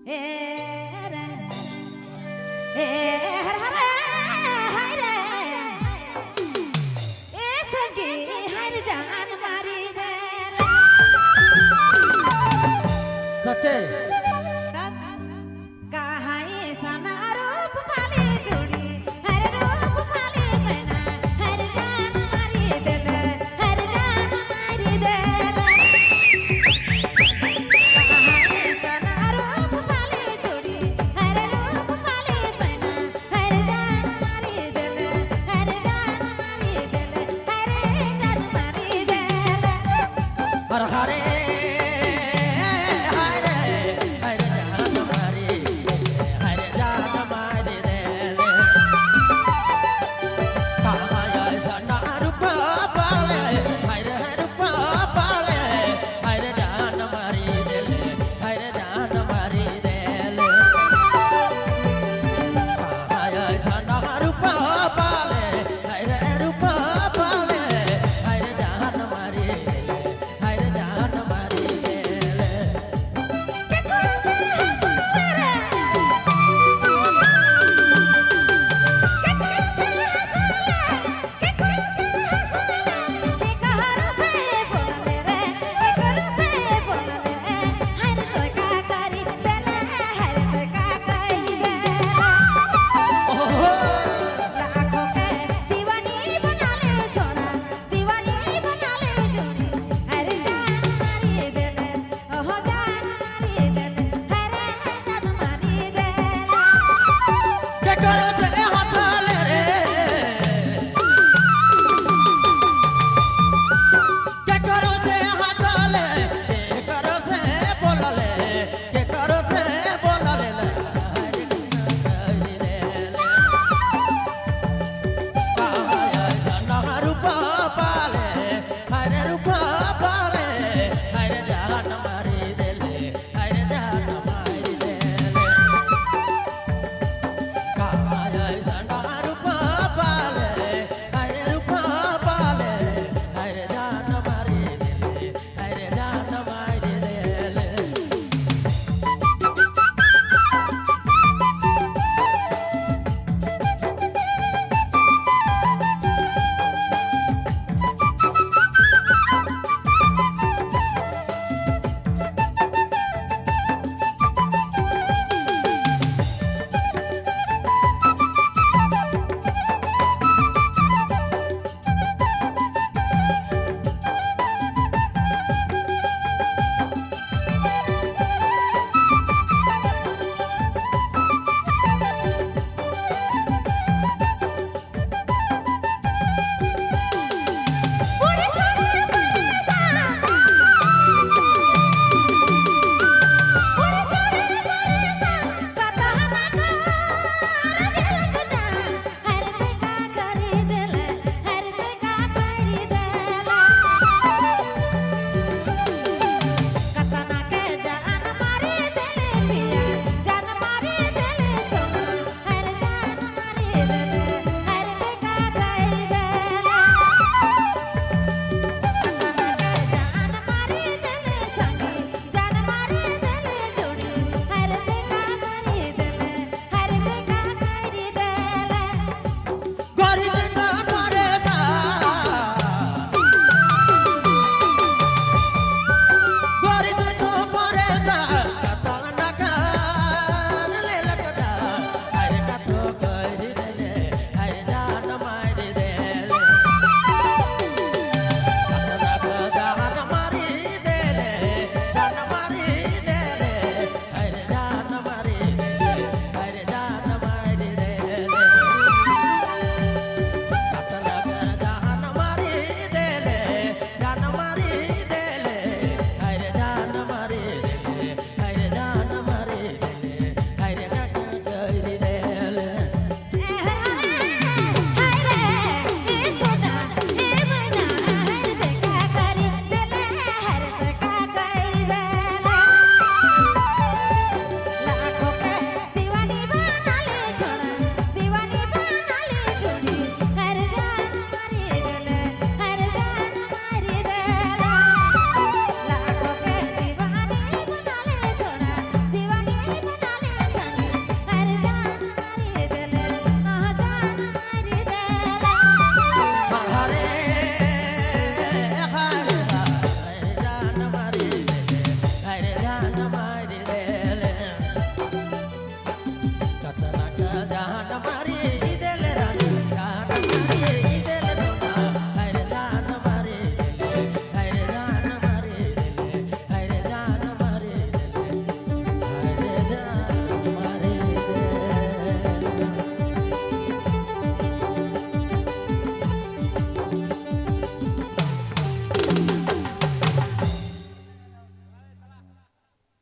ए रे ए हर हर हाय रे ए संगी हर जान मारी दे। सच्चे। तब कहाँ सना रूप पाले जोड़ी हर रूप पाले बना हर जान मारी देले हर जान मारी देले। कहाँ सना रूप पाले जोड़ी हर रूप पाले बना हर जान मारी देले हर जान मारी देले हर जान मारी देले। हर हरे हाय रे हाय रे जान मारी हाय रे जान मारी देले। कहाँ सना रूप पाले हाय रे रूप पाले हाय रे जान मारी देले हाय रे जान मारी देले। कहाँ सना रूप पाले हाय रे रूप पाले हाय रे जान मारी देले हाय रे जान मारी देले। केकरो से हंसले केकरो से हंसले केकरो से हंसले केकरो से बोलले रे केकरो से बोलले हर तो का करी देले हर तो का करी देले। ओहो। लाखों के दीवानी बना ले छोड़ा दीवानी बना ले जोड़ी हर जान मारी देले ओहो जान मारी देले हर जान मारी देले। केकरो